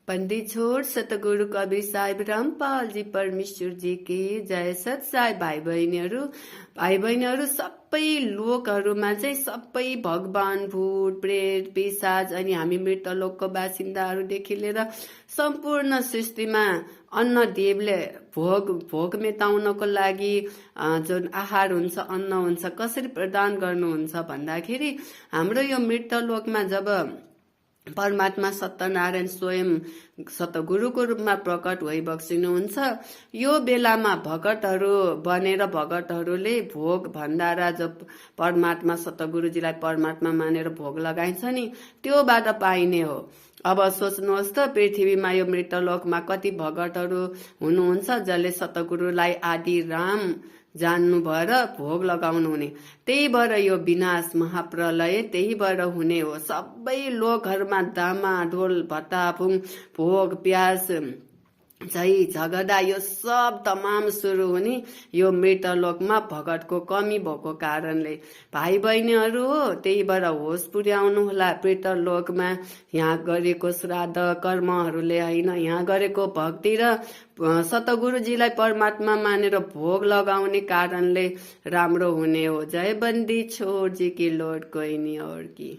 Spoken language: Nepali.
पंडित छोड़ सतगुरु कबीर साहेब रामपाल जी परमेश्वर जी की जय। सत्साई भाइ बहिनीहरू सबै लोकहरूमा चाहिँ सबै भगवान भूत प्रेत पिशाच अनि हामी मृतलोकको बासिन्दाहरूदेखि लिएर सम्पूर्ण सृष्टिमा अन्न देवले भोग मेटाउनको लागि जुन आहार हुन्छ अन्न हुन्छ कसरी प्रदान गर्नुहुन्छ भन्दाखेरि हाम्रो यो मृतलोकमा जब परमात्मा सत्यनारायण स्वयं सतगुरुको रूपमा प्रकट भइबक्सिनुहुन्छ यो बेलामा भगतहरू बनेर भगतहरूले भोग भण्डारा जब परमात्मा सतगुरुजीलाई परमात्मा मानेर भोग लगाइन्छ नि त्योबाट पाइने हो। अब सोच्नुहोस् त पृथ्वीमा यो मृतलोकमा कति भगतहरू हुनुहुन्छ जसले सतगुरुलाई आदि राम जान्नु भएर भोग लगाउनु हुने। त्यही भएर यो विनाश महाप्रलय त्यही भएर हुने हो। सबै लोकहरूमा दामा ढोल भत्ताफुङ भोग प्यास झै झगडा यो सब तमाम सुरु हुने यो मृतलोकमा भगतको कमी भएको कारणले। भाइ बहिनीहरू हो त्यही भएर होस पुर्याउनु होला मृतलोकमा यहाँ गरेको श्राद्ध कर्महरूले होइन यहाँ गरेको भक्ति र सतगुरुजीलाई परमात्मा मानेर भोग लगाउने कारणले राम्रो हुने हो। जय बन्दी छोड जी की लौट कोई नहीं और की।